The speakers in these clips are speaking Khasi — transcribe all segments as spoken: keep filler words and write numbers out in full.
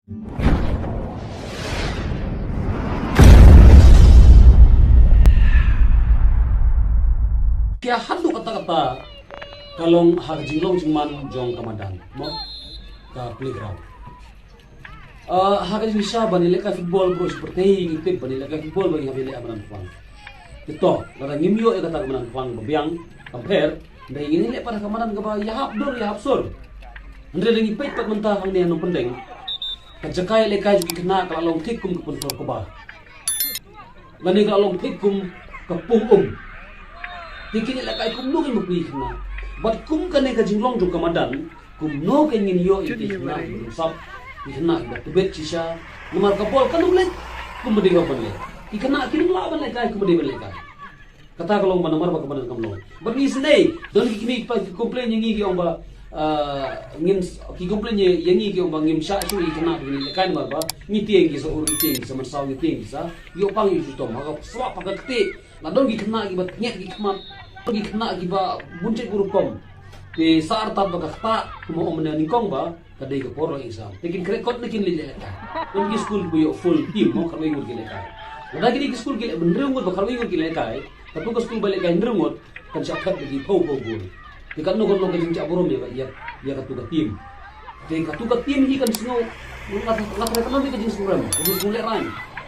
Ki haduh katta katta ka long ha ka jinglong jingman jong ka madan, mo, ka playground. Ah, ha ka jingshisha ban ïalehkai football, bro, shi pyrthei ngi tip ban ïalehkai football ba ngi hap ïaleh ha madan kplang. Te to, lada ngim ïoh ïa kata ka madan kplang ba biang, kam pher, hynrei ngin ïaleh pat ha ka madan kaba ïahap dur ïahap sur. Hynrei lada ngi peit pat mynta hangne ha Nongpyndeng, ka jaka ïalehkai jong ki khynnah ka la long thik kum ka pynthor kba. Lane ka la long thik kum ka pung um. Te kin ïalehkai kumno kin bapli khynnah? Bad kum kane ka jinglong jong ka madan, kumno kin ngin ïoh ïa ki khynnah kiba sap, ki khynnah kiba tbit shisha? Namar ka bol kam leit kumba dei ban leit. Ki khynnah kim lah ban lehkai kumba dei ban lehkai. Kata ka long ba namar ba ka madan kam long. Bad ngi sngewdei, don ki kmie ki kpa ki complain ïa ngi ki ong ba, ah, ngim s-, ki complain ïa, ïa ngi ki ong ba ngim shah shuh ïa ki khynnah ba kin lehkai namar ba ngi tieng ki sa ur, ngi tieng ki sa mynsaw, ngi tieng ki sa ïoh pang ïoh shitom. Ha ka swap ha ka ktieh, la don ki khynnah kiba tngit ki khmat, ki khynnah kiba bun jait bun rukom. Te sa artat ba ka ktah, kumba ong mynne nyngkong ba ka dei ka por long exam. Te kin kren kot ne kin leit lehkai. Don ki skul ba ïoh full team, mo, khatwei ngut ki lehkai. Lada kine ki skul ki leh hynriew ngut bad khatwei ngut ki lehkai, katu ka skul ba lehkai hynriew ngut kan shah thep da ki phew phew gol. Te katno kan long ka jingjah burom ïa ka, ïa, ïa katu ka team. Te katu ka team hi kan sngew, nga, nga tharai kan long ka jingsngewrem, ka jingsngewlehraiñ.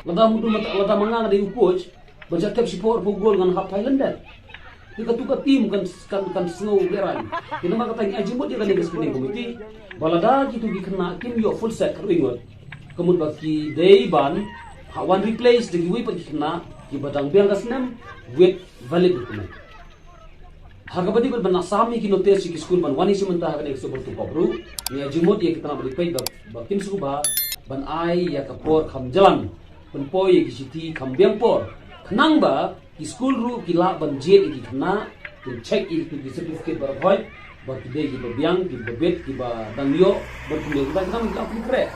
Lada mut, lada ma nga nga dei u coach, ban shah thep shiphew arphew gol ngan hap phai lyndet. Te katu ka team kan, kan, kan sngew lehraiñ. Te namar kata ngi ai jingmut ïa kane ka screening committee ba lada kitu ki khynnah kim ïoh full set khatwei ngut, ka mut ba ki dei ban hap wan replace da kiwei pat ki khynnah kiba dang biang ka snem with valid document. Ha kaba dei ban, ban sam ïa ki notice ïa ki skul ban wan ïashim bynta ha kane ka Super Two Cup ruh, ngi ai jingmut ïa ki tnat ba dei peit ba, ba kin sngewbha ban ai ïa ka por kham jlan, pynpoi ïa ki shithi kham biang por, khnang ba ki skul ruh ki lah ban jied ïa ki khynnah, kin check ïa ki certificate baroh ba ki dei kiba biang, kiba bit, kiba dang ïoh, bad kumne kumba khnang ba ki lah ban khreh.